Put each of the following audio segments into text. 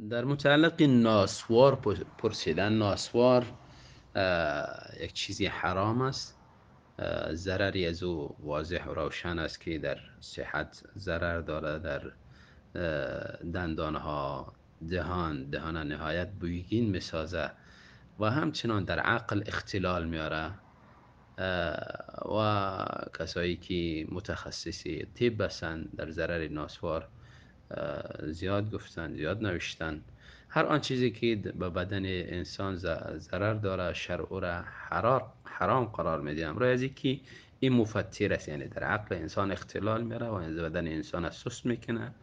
Дар мутааллиқи носвор пурсидан. Носвор як чизи ҳаром аст. Зарари аз ӯ возеҳу равшан аст, ки дар сиҳат зарар дорад, дар дандонҳо, даҳон, даҳона ниҳоят бӯйгин месозад ва ҳамчунон дар ақл ихтилол меорад. Ва касое ки мутахассиси тиб ҳастанд, дар зарари носвор зиёд гуфтанд, зиёд навиштанд. Ҳар он чизе ки ба бадани инсон зарар дорад, шаръ ӯро ҳаром қарор медиҳад. Барои аз ин ки ин муфаттир аст, яъне дар ақли инсон ихтилол меорад ва бадани инсонро суст мекунад.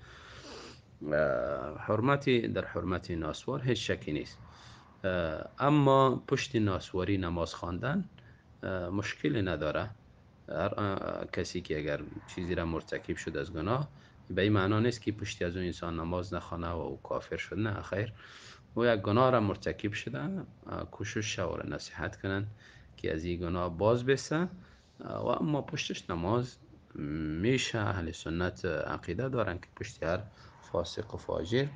Ҳурмати дар ҳурмати носвор ҳеҷ шаке нест, аммо пушти носворӣ намоз хондан мушкиле надорад. Ҳар касе ки агар чизеро муртакиб шуд аз гуноҳ, ба ин маъно нест ки пушти аз он инсон намоз нахонад ва ӯ кофир шуд. Не, хайр, ӯ як гуноҳро муртакиб шуда, кӯшиш шава, ӯро насиҳат кунанд ки аз ин гуноҳ боз беста, ва аммо пушташ намоз меша. Аҳли суннат ақида доранд, ки пушти ҳар фосиқу фоҷир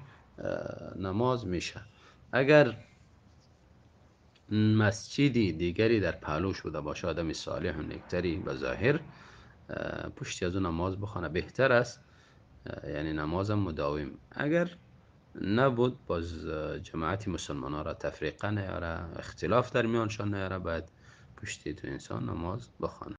намоз меша. Агар масҷиди дигаре дар паҳлӯш буда бошад, одами солеҳу нектаре ба зоҳир, пушти аз ӯ намоз бихонад беҳтар аст, яъне намозам мудовим. Агар набуд, боз ҷамоати мусулмононро тафриқа наёра, ихтилоф дар миёншон наёра, бояд пушти ту инсон намоз бихонад.